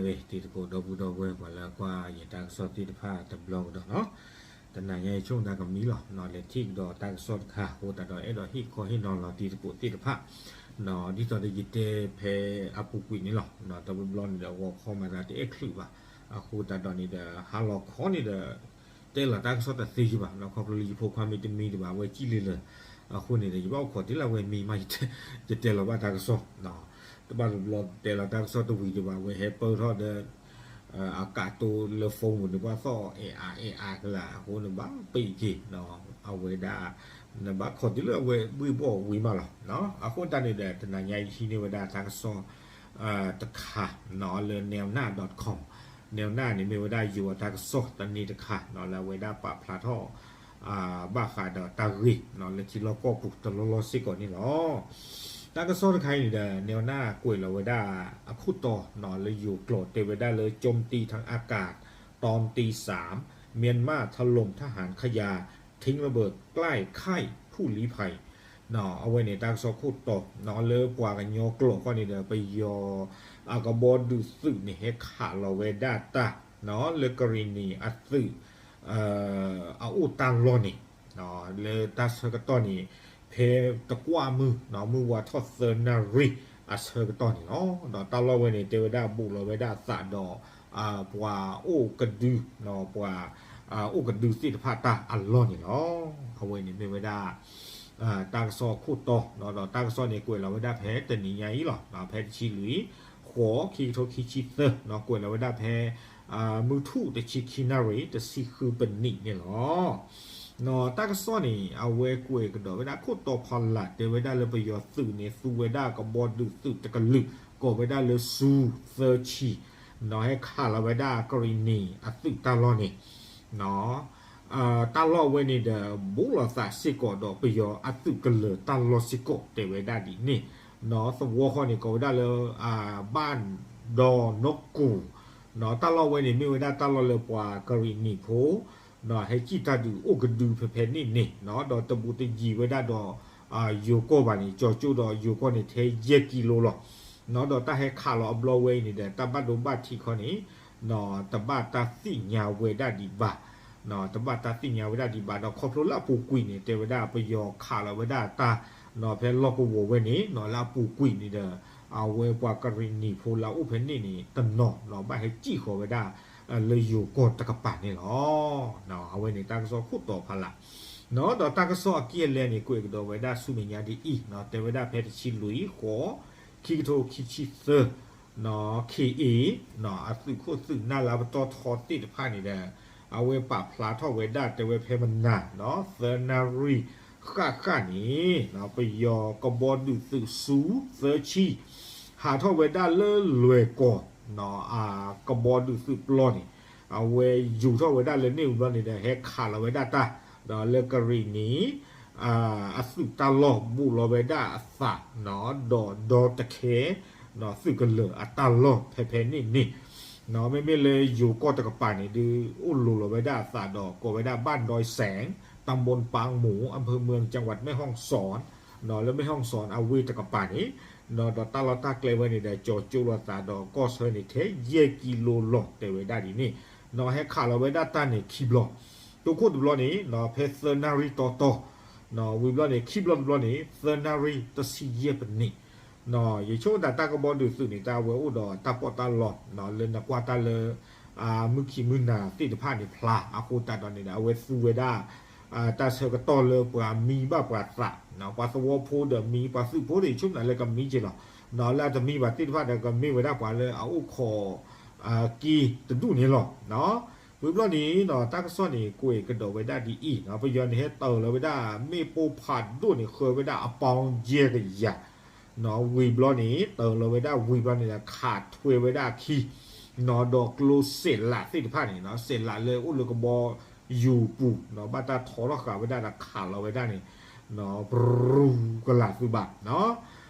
ဝဲတံၤသကိးဒီပုၢ်ဒီဝဲၢ် ပှၤလၢအကွၢ်ယတၢ်ကစီၣ်သ့ၣ်တဖၣ်တဘျီကဒီးနီၤ, တနၤညါအံၤဆိကမိၣ်သးကမံလီၤ, လဲၤထံၣ်ကဒီးတၢ်ကစီၣ်တခါအဃိသတးဒီး အဲၣ်ဒိးဟ့ၣ်ခီဟ့ၣ်နီၤလီၤတံၤသကိးသ့ၣ်တဖၣ် ဒ်သိးဒီးယတဲဖဲအပူၤကွံာ်န့ၣ်လီၤ. တဘျီဘျီန့ၣ်ဒီး ဂီၤခီမၤသးတအဲၣ်ချုးဘၣ်, အဃိသတးဒီးန့ၣ်ဒီး ဟါလီၤခီန့ၣ်ဒီး တဲလီၤတၢ်ကစီၣ်တသ့ယဘၣ်, ခီဖျိလၢယဖိခွါမ့ၢ်တမံတဘၣ် အဝဲစံၣ်လံလၢာ်, အဃိန့ၣ်ဒီး ယဘၣ်အိၣ်ခိးတုၤလၢအဝဲမံမး ယတဲလီၤဘၣ်တၢ်ကစီၣ်, တဘၣ်တဘျီတဲလီၤတၢ်ကစီၣ်တဝံၤဒံးဘၣ် အဝဲဟဲပၢၢ်ထီၣ်ဒီး အကးတိလၢ phone ပူၤန့ၣ် ပှၤသီၣ်အဲၣ်အါအဲၣ်အါကလာ် အဃိန့ၣ်ဘၣ်ပံးက့ၤ အဝဲဒၣ် နဘၣ်ခိးတုၤလၢအဝဲဘှ့ၣ်ဘီၣ်ဝံၤမးလီၤ. အဃိတၢ်န့ၣ်ဒီး တနၤညါအံၤဟံးန့ၢ်ဝဲဒၣ်တၢ်ကစီၣ် တခါ လၢ နၣ်နၣ် dot com, နၣ်နၣ်န့ၣ်မ့ၢ်ဝဲဒၣ်ယိၤအတၢ်ကစီၣ်သန့တခါ လၢအဝဲဒၣ်ပာ်ဖျါထီၣ် ဘၣ်ဃးဒီးတၢ်ဂ့ၢ် လၢထံလီၢ်ကီၢ်ပူၤတလီၢ်လီၢ်စ့ၢ်ကီးန့ၣ်လီၤ. တၢ်ကစီၣ်တခါအံၤန့ၣ်ဒီး နၣ်နၣ်ကွဲးလီၤဝဲဒၣ်အခိၣ်တီ လၢယိၤကျိာ်တဲဝဲဒၣ်လၢ โจมตีทางอากาศ ตอนตีสาม เมียนมาถล่มทหารขยา ทิ้งระเบิดใกล้ค่ายผู้ลี้ภัย အဝဲန့ၣ် တၢ်ကစီၣ်ခိၣ်တီ လၢပှၤကညီကျိာ်ဃီန့ၣ်ဒီး ပယီၤအကဘီဒုးသုးန့ၣ် ဟဲခးလီၤဝဲဒၣ်တၢ် လၢကရံၣ်နံၣ်အသုး အအိၣ်တၢ်လီၢ်န့ၣ် လၢတၢ်ဆၢကတီၢ်န့ၣ် ဖဲတကွၢ်မုၢ် မုၢ်ဝါထီၣ်သၢနၣ်ရံၣ်အဆၢကတီၢ်န့ၣ်လီၤ. ဒီးတၢ်လီၢ်ဝဲန့ၣ် တဲဝဲဒၣ်ဘူးလီၤဝဲဒၣ်အသးဒီး ပှၤအိၣ်ကဒု ပှၤအိၣ်ကဒုသ့ၣ်တဖၣ်တၢ်အလီၢ်န့ၣ်လီၤ. အဝဲန့ၣ်မ့ၢ်ဝဲဒၣ် တၢ်ကစီၣ်ခိၣ်တီ ဒီးတၢ်ကစီၣ်န့ၣ် ကွဲးလီၤဝဲဒၣ်ဖဲတနံၤညါအံၤလီၤ. ဖဲတဆံလွံၢ် ဃိး ခံကထိခံဆံသၢ ကွဲးလီၤဝဲဒၣ်ဖဲ မုၢ်ထူၣ်တဆံခံနၣ်ရံၣ် တဆံဃုပနံးန့ၣ်လီၤ. တၢ်ကစီၣ်န့ၣ် အဝဲကွဲးကဒီးဝဲဒၣ်ခိၣ်တီဖီလာ် တဲဝဲဒၣ်လၢပယီၤသုးန့ၣ် သူဝဲဒၣ်ကဘီဒုးသုးတကလုာ် ကိးဝဲဒၣ်လၢ စူသၢဆံ ဟဲခးလီၤဝဲဒၣ်ကရံၣ်နံၣ်အသုးတၢ်လီၢ်န့ၣ် တၢ်လီၢ်ဝဲန့ၣ်ဒီး ဘူးလီၤသးစ့ၢ်ကီးဒီးပယီၤအသုးကလၢၤတၢ်လီၢ်စ့ၢ်ကီး တဲဝဲဒၣ်ဒ်န့ၣ်. သဝီဃီန့ၣ် ကိးဝဲဒၣ်လၢ ဘၣ်ဒီနီကူၣ် တၢ်လီၢ်ဝဲန့ၣ် မ့ၢ်ဝဲဒၣ်တၢ်လီၢ်လၢပှၤကရံၣ်နံၣ်ဖိ ဟဲစံၣ်တၢ်ဒုးအိၣ်ကဒုဖဲဖဲန့ၣ်န့ၣ် ဒီးတဘူးတယံၤဝဲဒၣ်ဒီး ယိၤကီၢ်ဘၣ်န့ၣ် ကၠီၤကၠိဒီးယိၤကီၢ်န့ၣ် ထဲယဲၢ်ကံလိလီၤ. ဒီးတၢ်ဟဲခးလီၤအဘျီဝဲအံၤန့ၣ်ဒီး တၢ်ဘၣ်ဒိဘၣ်ထံးခီန့ၣ် တဘၣ်တၢ်သ့ၣ်ညါဝဲဒၣ်ဒံးဘၣ် တဘၣ်တၢ်သ့ၣ်ညါဝဲဒၣ်ဒံးဘၣ် ဒီးခီဖျိလၢအပူၤကွံာ်န့ၣ် တဲဝဲဒၣ်ပယီၤခးလီၤဝဲဒၣ်တၢ် ဖဲလီၢ်ကဝီၤဝဲန့ၣ် လၢအပူၤကွံာ်န့ၣ်ဒီး အဝဲပှၤကရံၣ်နံၣ်ဖိလၢအအိၣ်ဖဲန့ၣ်န့ၣ် တနီၤ ဘၣ်ဟဲစံၣ်ဃီၤဝဲဒၣ် လၢယိၤကီၢ်တကပၤန့ၣ်လီၤ. အဝဲန့ၣ်တၢ်ကစီၣ်ခိၣ်တီဖီလာ် ဒီးတၢ်ကစီၣ်အက့ၢ်အလဲန့ၣ် ကွဲးကဒီးဝဲဒၣ်ဆူမဲာ်ညါဒ်အံၤ တဲဝဲဒၣ်ဖဲတဆံလွံၢ် ဃိး ခံကထိခံဆံသၢ ခ့အ့ အသုးခိၣ်သုးနၢ်လၢပတီၢ်ထီသ့ၣ်တဖၣ်န့ၣ်ဒီး အဝဲပာ်ဖျါထီၣ်ဝဲဒၣ်တဲဝဲဖဲမနၤ သၢနၣ်ရံၣ်ဃၣ်ဃၣ်န့ၣ် ပယီၤကဘီဒုးသုးစူသၢဆံ ဟးထီၣ်ဝဲဒၣ်လၢလွဲၢ်ကီၢ် ကဘီဒုးသုးပျီန့ၣ် အဝဲယူၤထီၣ်ဝဲဒၣ်လၢန့ၣ်ဝံၤဘျီန့ၣ်ဒီး ဟဲခးလီၤဝဲဒၣ်တၢ် ဒီးလၢကရံၣ်နံၣ် အသုးတၢ်လီၢ်ဘူးလီၤဝဲဒၣ်အသး ဒီးဒီတခဲ သုးကလၢၤအတၢ်လီၢ်ဖဲဖဲန့ၣ်န့ၣ် မ့မ့ၢ်လၢယိၤကီၢ်တကပၤန့ၣ်ဒုး အိၣ်လိၤလီၤဝဲဒၣ်အသးဒီးကိးဝဲဒၣ် บ้านดอยแสง ตำบลปางหมู อำเภอเมือง จังหวัดแม่ฮ่องสอน လၢမဲၢ်ဟီၣ်စီၣ်အဝ့ၢ်တကပၤန့ၣ် ဒီးတၢ်လီၢ်တၢ်ကျဲဝဲန့ၣ်ဒီး ကၠီၤကၠိလိာ်သးဒီးကီၢ်ဆၢန့ၣ် ထဲယဲၢ်ကံလိလီၤ တဲဝဲဒၣ်ဒ်န့ၣ် ဟဲခးလီၤဝဲဒၣ်တၢ်န့ၣ်ခံဘျီ တိခိၣ်တဘျီန့ၣ် ဖဲသၢနၣ်ရံၣ်တီတီ ဝံၤဘျီန့ၣ် ခံဘျီတဘျီန့ၣ် သၢနၣ်ရံၣ်တဆံယဲၢ်ပနံး ယဆိကမိၣ်တၢ်ကဘီဒုးသုးန့ၣ် တၢ်အဝဲအိၣ်ဒီးတၢ်ပီးတၢ်လီ လၢနကွၢ်တၢ်လၢ မုၢ်ခံမုၢ်နၤသ့ၣ်တဖၣ်န့ၣ်ဖျါ အဃိသတးဒီးန့ၣ်ဒီး အဝဲသူဝဲဒၣ် တၢ်ဆၢကတီၢ်လၢပှၤမံဘၣ်ပှၤသး ပှၤသဝီဖိဒီးမံ ပှၤသုးဖိဒီး ယဆိကမိၣ်လၢကမံက့ၤလီၤ လၢအတမံဘၣ်သ့ၣ်တဖၣ်ဒီး ကမ့ၢ်ဝဲဒၣ်ပှၤလၢအအိၣ်ခိး က့တဒူၣ်န့ၣ်လီၤ. ဝံၤဘျီန့ၣ် တၢ်ကစီၣ်န့ၣ် ကွဲးကဒီးဝဲဒၣ်ဒ်အံၤ ပယီၤန့ၣ် ဟဲတၢၤလီၤဝဲဒၣ် မ့ၣ်ပိၢ်ဖးဒိၣ်န့ၣ် ဃၢဝဲဒၣ်အပီၣ်ယဲၢ်ကယၤ ဝံၤဘျီန့ၣ် တၢၤလီၤဝဲဒၣ်ဝံၤဘျီန့ၣ်ဒီး ခးထွဲဝဲဒၣ်အခံ ဒီးကျိစဲးလးသ့ၣ်တဖၣ်န့ၣ် စဲးလးလၢအိၣ်လၢကဘီယူၤပူၤ ဘၣ်တၢ်ထီထီၣ်ဃာ်ဝဲဒၣ်ဒီးခးလီၤဝဲဒၣ်န့ၣ် ပရူၤကလာ်သုဘၣ်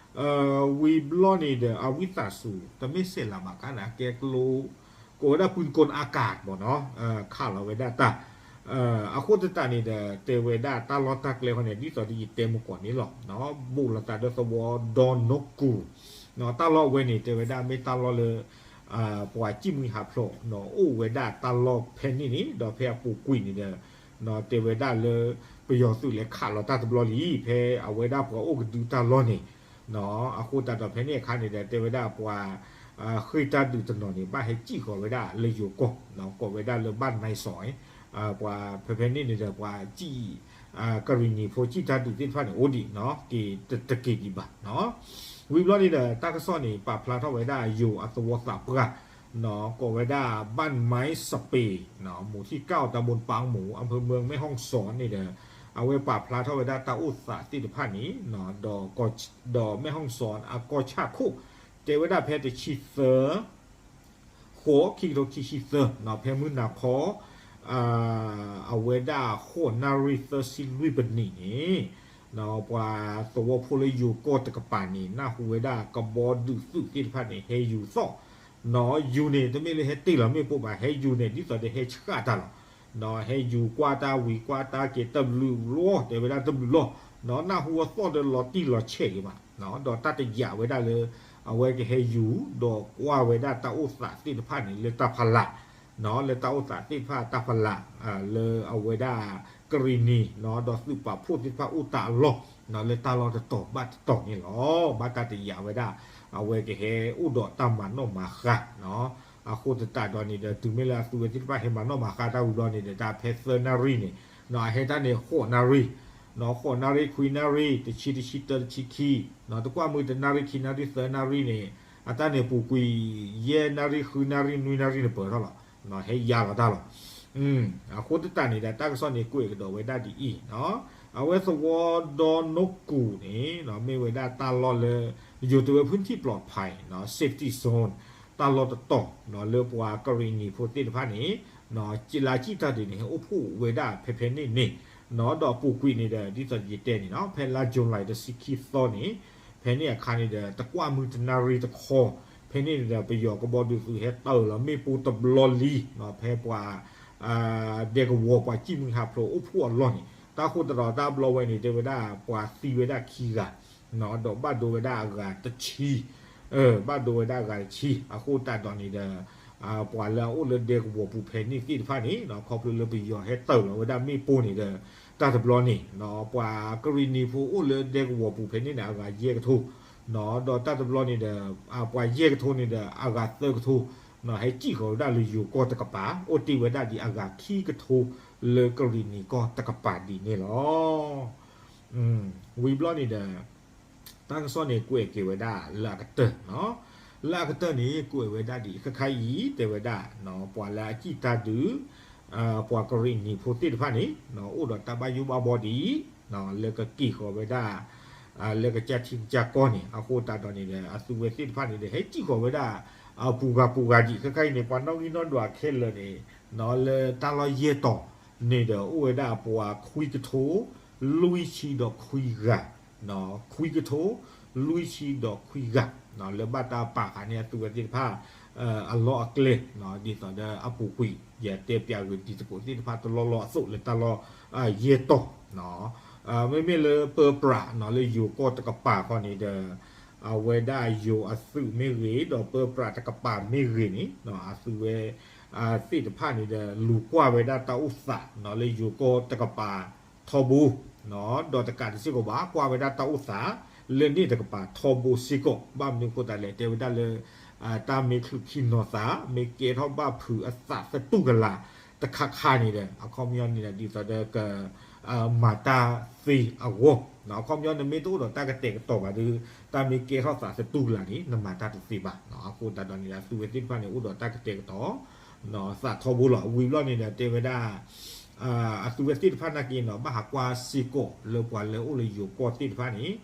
ဝံၤဘျီန့ၣ်ဒီး အဝံသးစူၤ တမ့ၢ်စဲးလးဘၣ်ခါန့ၣ် ကဲကျိ ကိးဝဲဒၣ် ปืนกลอากาศ ဘၣ်နီၤ ခးလီၤဝဲဒၣ်တၢ် အဃိသတးန့ၣ်ဒီး တဲဝဲဒၣ်တၢ်လီၢ်တၢ်ကျဲဃီန့ၣ် ဒ်သိးဒီးယတဲမုၢ်ကီၢ်န့ၣ်လီၤ ဘူးလီၤသးဒီးသဝီဒီနီၢ်ကူၣ် တၢ်လီၢ်ဝဲန့ၣ် တဲဝဲဒၣ်မ့ၢ်တၢ်လီၢ်လၢ ပှၤစံၣ်မှံဟးဖျိး အိၣ်ဝဲဒၣ်တၢ်လီၢ်ဖဲန့ၣ်န့ၣ် ဒီးဖဲအပူၤကွံာ်န့ၣ်ဒီး တဲဝဲဒၣ်လၢ ပယီၤသုးလဲၤခးလီၤတၢ်တဘျီလံ ဖဲအဝဲဒၣ်ပှၤအိၣ်ကဒုတၢ်လီၢ်န့ၣ် အဃိသတးဒီးဖဲန့ၣ်အခါန့ၣ်ဒီး တဲဝဲဒၣ်ပှၤ ဃ့ၢ်တၢ်ဒုးတနီၤန့ၣ် ဘၣ်ဟဲစံၣ်ဃီၤဝဲဒၣ်လၢယိၤကီၢ် ကိးဝဲဒၣ်လၢဘၣ်နံစီၣ် ပှၤဖဲဖဲန့ၣ်န့ၣ်ဒီး ပှၤစံၣ် ကရံၣ်နံၤဖိစံၣ်တၢ်ဒုးသ့ၣ်တဖၣ်န့ၣ် အိၣ်ဒံးနီၤ က့ၤတက့ၤဒံးဘၣ်နီၤ. ဝံၤဘျီန့ၣ်ဒီး တၢ်ကစီၣ်န့ၣ် ပာ်ဖျါထီၣ်ဝဲဒၣ်ယိၤအသဝီသးပှၢ် ကိးဝဲဒၣ် บ้านไม้สเปรย์ หมู่ที่เก้า ตำบลปางหมู อำเภอเมืองแม่ฮ่องสอน န့ၣ်ဒီး အဝဲပာ်ဖျါထီၣ်ဝဲဒၣ်တၢ်အိၣ်သးသ့ၣ်တဖၣ်န့ၣ် ဒီးမဲၣ်ဟီၣ်စီၣ်အကီၢ်ဆၣ်ခိၣ် တဲဝဲဒၣ်ဖဲတဆံသၢ ဃိး ခံကထိခံဆံသၢ ဖဲမုၢ်နၤခီ အဝဲဒၣ်ဃိးနၣ်ရံၣ်သၢဆံလွံၢ်ပနံးန့ၣ် ပှၤသဝီဖိလၢယိၤကီၢ်တကပၤန့ၣ် နၢ်ဟူဝဲဒၣ်ကဘီဒုးသုးသ့ၣ်တဖၣ်န့ၣ် ဟဲယူၤသီၣ် ယူၤန့ၣ် တမ့ၢ်လၢဟဲတ့ၢ်လီၤမ့ၣ်ပိၢ်ဘၣ် ဟဲယူၤန့ၣ် ဒ်သိးဒီးဟဲဆှၣ်တၢ်လီၤ ဟဲယူၤကွၢ်တၢ်ဝံၤကွၢ်တၢ်က့ၤတဘျုးလီၤ တဲဝဲဒၣ်တဘျုးလီၤ နၢ်ဟူအသီၣ်ဒီးလီၤတံၢ်လီၤဆဲးဂ့ၤမး ဒီးတၢ်တယာ်ဝဲဒၣ်လၢ အဝဲကဟဲယူၤ ဒီးကွၢ်ဝဲဒၣ်တၢ်အိၣ်သးသ့ၣ်တဖၣ်န့ၣ် လၢတၢ်ဖးလး လၢတၢ်အိၣ်သးသ့ၣ်တဖၣ်တၢ်ဖးလး လၢအဝဲဒၣ် ကရံၣ်နံၤ ဒီးသုးပာ်ဖှိၣ်သ့ၣ်တဖၣ်အိၣ်တၢ်အလီၢ် လၢတၢ်လီၢ်တတီၤဘၣ်တတီၤန့ၣ်လီၤ. ဘၣ်တၢ်တယာ်ဝဲဒၣ် အဝဲကဟဲအိၣ်ဒီးတၢ်မၤနီၣ်မၤဃါ အဃိသတးဒီးန့ၣ်ဒီး တုၤမ့ၢ်လၢအသုးဝဲသ့ၣ်တဖၣ်ဟဲမၤနီၣ်မၤဃါတၢ်ဝံၤဘျီန့ၣ်ဒီး တၢ်ဖဲသၢနၣ်ရံၣ်န့ၣ် အဟဲတၢ်န့ၣ် ဃိးနၣ်ရံၣ် ဃိးနၣ်ရံၣ် ခွံနၣ်ရံၣ် တဆံ တဆံတၢ တဆံခံ တကွၢ်မုၢ်တနၣ်ရံၣ် ခံနၣ်ရံၣ် သၢနၣ်ရံၣ်န့ၣ် အတၢ်န့ၣ်ပူၤကွံာ် ယဲၢ်နၣ်ရံၣ် ဃုနၣ်ရံၣ် နွံနၣ်ရံၣ်န့ၣ်ပၢၢ်ထီၣ်လီၤ ဟဲယါလီၤတၢ်လီၤ. အဃိသတးန့ၣ်ဒီး တၢ်ကစီၣ်န့ၣ် ကွဲးကဒီးဝဲဒၣ်ဒ်အံၤ အဝဲသဝီဒီနိကူၣ်န့ၣ် မ့ၢ်ဝဲဒၣ်တၢ်လီၢ်လၢ ယိၤတဲဝဲ พื้นที่ปลอดภัย safety zone တၢ်လီၢ်တတီၤ လၢပှၤကရံၣ်နံၤဖိသ့ၣ်တဖၣ်န့ၣ် လၢစံၣ်တၢ်ဒုးန့ၣ် ဟဲအိၣ်ဖှိၣ်ဝဲဒၣ်ဖဲဖဲန့ၣ်န့ၣ် ဒီးအပူၤကွံာ်န့ၣ်ဒီး ဒ်သိးယတဲန့ၣ်နီၤ ဖဲလါ July တဆံခံသီန့ၣ် ဖဲန့ၣ်အခါန့ၣ်ဒီး တကွၢ်မုၢ်တနၣ်ရံၣ်တခီ ဖဲန့ၣ်န့ၣ်ဒီး ပယီၤကဘီဒုးသုးဟဲတၢၢ်လီၤမ့ၣ်ပိၢ်တဘျီလံ ဖဲပှၤ ဒဲကဝီၤပှၤစံၣ်မှံဟးဖျိးအိၣ်ဖှိၣ်အလီၢ်န့ၣ် တၢ်ဃိသတးဒီးတၢ်ဘျီဝဲန့ၣ် တဲဝဲဒၣ်ပှၤသံဝဲဒၣ်ခံဂၤ ဒီးဘၣ်ဒိဝဲဒၣ်အဂၤတဆံ ဘၣ်ဒိဝဲဒၣ်အဂၤတဆံ အဃိသတးဒီးန့ၣ်ဒီး ပှၤလၢအအိၣ်လၢဒဲကဝီၤပူၤဖဲန့ၣ်သ့ၣ်တဖၣ်န့ၣ် ခီဖျိလၢပယီၤဟဲတၢၢ်လီၤဝဲဒၣ်မ့ၣ်ပိၢ်န့ၣ်ဒီး တၢ်တဘျီန့ၣ် ပှၤကရံၣ်နံၤဖိအိၣ်လၢဒဲကဝီၤပူၤဖဲန့ၣ်န့ၣ် အဂၤယဲၢ်ကထိ ဒီးတၢ်တဘျီန့ၣ်ဒီး ပှၤယဲၢ်ကထိန့ၣ်ဒီး အဂၤသၢကထိ ဟဲစံၣ်ဃီၤဝဲဒၣ်လၢယိၤကီၢ်တကပၤ အိၣ်တ့ၢ်ဝဲဒၣ်ဒ်အဂၤခံကထိ လၢကရံၣ်နံၤကီၢ်တကပၤဒ်န့ၣ်လီၤ. ဝံၤဘျီန့ၣ်ဒီး တၢ်ကစီၣ်န့ၣ် ကွဲးက့ၤဝဲဒၣ်လၢအကတၢၢ်နီၤ, လၢအကတၢၢ်န့ၣ် ကွဲးဝဲဒၣ်ဒ်ခဲခါအံၤ တဲဝဲဒၣ် ပှၤလၢအစံၣ်တၢ်ဒုး ပှၤကရံၣ်နံၤဖိသ့ၣ်တဖၣ်န့ၣ် အိၣ်ဒီးတၢ်ဘၣ်ယိၣ်ဘၣ်ဘီဒ်အံၤ လၢကက့ၤဃီၤဝဲဒၣ် လၢကစၢ်ထံကစၢ်ကီၢ်န့ၣ် အဃိသတးဒီးန့ၣ်ဒီး အသုဝဲသ့ၣ်တဖၣ်န့ၣ်ဒီး ဟဲစံၣ်ဃီၤဝဲဒၣ် ပူၤဂၤပူၤဂၤဒ် ခဲခါအံၤန့ၣ် ပှၤနီၣ်ဂံၢ်နီၣ်ဒွးခဲလၢာ်န့ၣ် လၢတၢ်လီၢ်ယဲၢ်တီၤန့ၣ်ဒီး အိၣ်ဝဲဒၣ်ပှၤခွံကထိ လွံၢ်ဆံဒီးခွံဂၤ ခွံကထိ လွံၢ်ဆံဒီးခွံဂၤ လၢဘၣ်တၢ်ပာ်ဃာ်န့ၢ်အသုဝဲသ့ၣ်တဖၣ် အလီၢ်အကျဲ ဒ်သိးဒီးအပူၤကွံာ် ယတဲပျးဂ့ၤတံၤသကိးသ့ၣ်တဖၣ်တလီၢ်လီၢ်အသိးလၢတၢ်လီၢ်ယဲၢ်တီၤ မ့မ့ၢ်လၢပၢပြးလၢယိၤကီၢ်တကပၤဃီန့ၣ်ဒီး အဝဲဒၣ်ယိၤအသုးမ့ၢ်ဂ့ၤ ဒီးပၢပြးတကပၤမ့ၢ်ဂ့ၤန့ၣ် အသုဝဲသ့ၣ်တဖၣ်န့ၣ်ဒီး လူၤကွၢ်ဝဲဒၣ်တၢ်အိၣ်သးလၢယိၤကီၢ်တကပၤထီဘိ ဒီးတကးဒံးစ့ၢ်ကီးဘၣ် ကွၢ်ဝဲဒၣ်တၢ်အိၣ်သး လၢန့ၣ်တကပၤထီဘိစ့ၢ်ကီး ဘၣ်မနုၤအဃိသတးလဲၣ် တဲဝဲဒၣ်လၢ တၢ်မ့ၢ်ချုးခံနီၤသး မ့ၢ်ကဲထီၣ်ဘၣ်ဖုးအသးသတူၢ်ကလာ်တခါခါန့ၣ်ဒီး အခီပညီန့ၣ်ဒီး ဒ်သိးဒီးက မၤတၢ်သ့အဂီၢ် အခီပညီနမ့ၢ်တအိၣ်ဒီးတၢ်ကတဲာ်ကတီၤဘၣ်ဒီး တၢ်မ့ၢ်ကဲထီၣ်သးသတူၢ်ကလာ်န့ၣ် နမၤတၢ်တသ့ဘၣ် အဃိသတးဒီးန့ၣ်ဒီး အသုဝဲသ့ၣ်တဖၣ်န့ၣ် အိၣ်ဒီးတၢ်ကတဲာ်ကတီၤ သးထီဘိလီၤ ဝံၤဘျီန့ၣ်ဒီး တဲဝဲဒၣ် အသုဝဲသ့ၣ်တဖၣ်နာ်က့နီၤ ဘၣ်ဟးကွၢ်စ့ၢ်ကီးလၢပှၤလၢအိၣ်လၢယိၤကီၢ်သ့ၣ်တဖၣ်န့ၣ်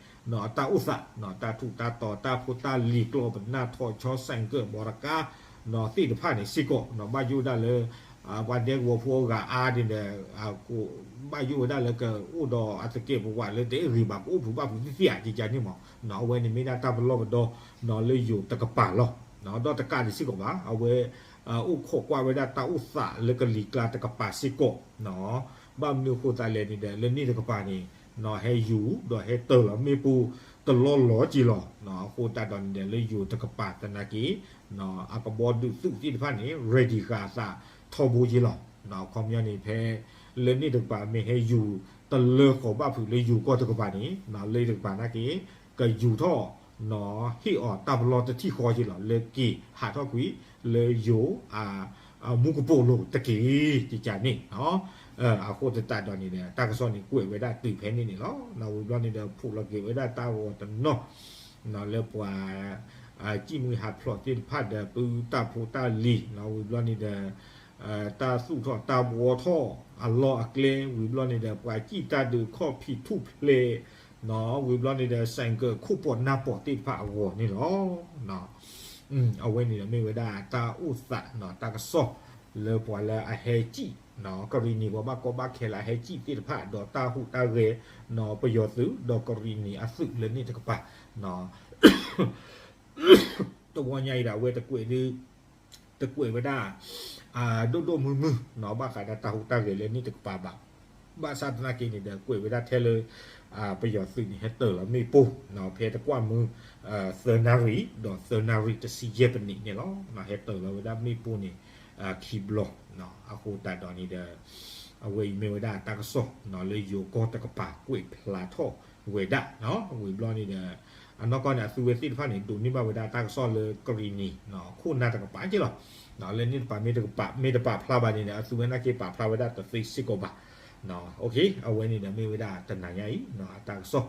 အတၢ်အိၣ်သး တၢ်ထူးတၢ်တီၤ တၢ်ဖိတၢ်လံၤ ကျီၢ်ပနၢ် ထီၣ်ဆီ ဆိုင်ကယ် မော်တော်ကား သ့ၣ်တဖၣ်န့ၣ်စ့ၢ်ကီး ဘၣ်ယိၣ်ဝဲဒၣ်လၢ ပှၤဒဲကဝီၤဖိအဂၤအါန့ၣ်ဒီး ဘၣ်ယိၣ်ဝဲဒၣ်လၢကအိၣ်ဒီးအသကဲးပဝးလၢတအဲၣ်ဂ့ၤဘၣ် ကအိၣ်ဖုးဘၣ်ဖုးသ့ၣ်သ့ၣ်ဧါ ကကန့ၣ်မး အဝဲန့ၣ်မ့ၢ်ဒၣ်တၢ်ပလီၢ်ပဒီ လၢယိၤတကပၤလီၤ ဒီးတကးဒံးစ့ၢ်ကီးဘၣ် အဝဲ အိၣ်ခိးကွၢ်ဝဲဒၣ်တၢ်အိၣ်သးလၢကလံၤကျါတကပၤစ့ၢ်ကီး ဘၣ်မနုၤအဃိသတးလဲၣ်န့ၣ်ဒီး လၢန့ၣ်တကပၤန့ၣ် ဟဲယူၤ ဒီးဟဲတၢၢ်လီၤမ့ၣ်ပိၢ် တလီၢ်လီၤက့ၤလီၤ. အဃိသတးဒီးန့ၣ်ဒီး လၢယိၤတကပၤသနာ်က့ အကဘီဒုးသုးသ့ၣ်တဖၣ်န့ၣ် ready ဃာ်အသးထီဘိက့ၤလီၤ. ခီပညီန့ၣ် ဖဲ လၢန့ၣ်တကပၤ မ့ၢ်ဟဲယူၤတလၢဃီၤဘၣ်ဖုးလၢယိၤကီၢ်တကပၤန့ၣ် လၢတကပၤသနာ်က့ ကယူၤထီၣ် ဟ့ၣ်အီၤတၢ်ပလီၢ်တထံၣ်ဃီက့ၤလီၤ လၢက့ၤဟးထီၣ်ကွံာ် လၢယိၤ မူကပိာ်လိၤတက့ၢ် ကကန့ၣ်. အဃိသတးဒီးန့ၣ်ဒီး တၢ်ကစီၣ်န့ၣ်ကွဲးဝဲဒၣ်တုၤဖဲန့ၣ်န့ၣ်လီၤ. ဝံၤဘျီန့ၣ်ဒီး ဖှိၣ်လီၤက့ၤဝဲဒၣ်တၢ်ဂီၤတနီၤ လၢပှၤ ကံၣ်မှံဟးဖျိးသ့ၣ်တဖၣ်ဒီး ပုၢ်တၢ်ဖိတၢ်လံၤ ဝံၤဘျီန့ၣ်ဒီး တၢ်သူၣ်ထီၣ်တၢ်ဘှီထီၣ်အလီၢ်အကျဲ ဝံၤဘျီန့ၣ်ဒီး ပှၤစံၣ်တၢ်ဒုးခီၣ်ဖံးထူၣ်ဖျဲး ဝံၤဘျီန့ၣ်ဒီး ဆိုင်ကယ် ခိၣ်ပီးနၢ်ပီးသ့ၣ်တဖၣ်အဂီၢ်န့ၣ်လီၤ. အဝဲန့ၣ်ဒီးမ့ၢ်ဝဲဒၣ်တၢ်အိၣ်သး တၢ်ကစီၣ် လၢပှၤလၢအဟဲစံၣ် ကရံၣ်နံၤပှၤဘၣ်ကီဘၣ်ခဲလၢအဟဲစံၣ်သ့ၣ်တဖၣ် ဒီးတၢ်ဟူးတၢ်ဂဲၤ ပယီၤသုး ဒီးကရံၣ်နံၤအသုးလၢန့ၣ်တကပၤ တဝီညါအံၤဒီး အဝဲတကွဲးဒုး တကွဲးဝဲဒၣ် ဒိၣ်ဒိၣ်မုၢ်မုၢ် ဘၣ်ဃးဒီးတၢ်ဟူးတၢ်ဂဲၤလၢန့ၣ်တကပၤဘၣ်. ဘၣ်ဆၣ်သနာ်က့န့ၣ်ဒီး ကွဲးဝဲဒၣ်ထဲလၢ ပယီၤသုးန့ၣ် ဟဲတၢၤလီၤမ့ၣ်ပိၢ် ဖဲတကွၢ်မုၢ် သၢနၣ်ရံၣ် ဒီးသၢနၣ်ရံၣ်တဆံယဲၢ်ပနံးန့ၣ်လီၤ. ဟဲတၢၤလီၤဝဲဒၣ်မ့ၣ်ပိၢ်န့ၣ် ခံဘျီ အဃိသတးဒီးန့ၣ်ဒီး အဝဲအံၤမ့ၢ်ဝဲဒၣ်တၢ်ကစီၣ် လၢယိၤကီၢ်တကပၤကွဲးဖျါထီၣ်ဝဲဒၣ် ဝံၤဘျီန့ၣ်ဒီး အနီၢ်ကီၢ်န့ၣ် အသုဝဲသ့ၣ်တဖၣ်န့ၣ် ဒိးန့ၢ်ဘၣ်ဝဲဒၣ်တၢ်ကစီၣ်လၢကရံၣ်နံၤ ခိၣ်နၢ်တကပၤက့လီၤ. လၢန့ၣ်တကပၤ မ့ၢ်တပာ်ဖျါဘၣ်န့ၣ်ဒီး အသုဝဲနာ်က့ပာ်ဖျါဝဲဒၣ်တသ့စ့ၢ်ကီးဘၣ်. အဝဲန့ၣ်ဒီးမ့ၢ်ဝဲဒၣ်တနၤညါအံၤ အတၢ်ကစီၣ်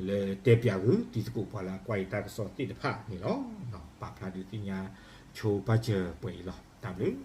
လၢတဲပၠးဂုာ်တံၤသကိးပှၤလၢအကွၢ်အံၤတၢ်ကစီၣ်သ့ၣ်တဖၣ်န့ၣ်လီၤ. ပာ်ဖျါဒုးသ့ၣ်ညါဆိပာ်စၢၤပှဲၤအံၤလီၤ. တၢ်ဘျုး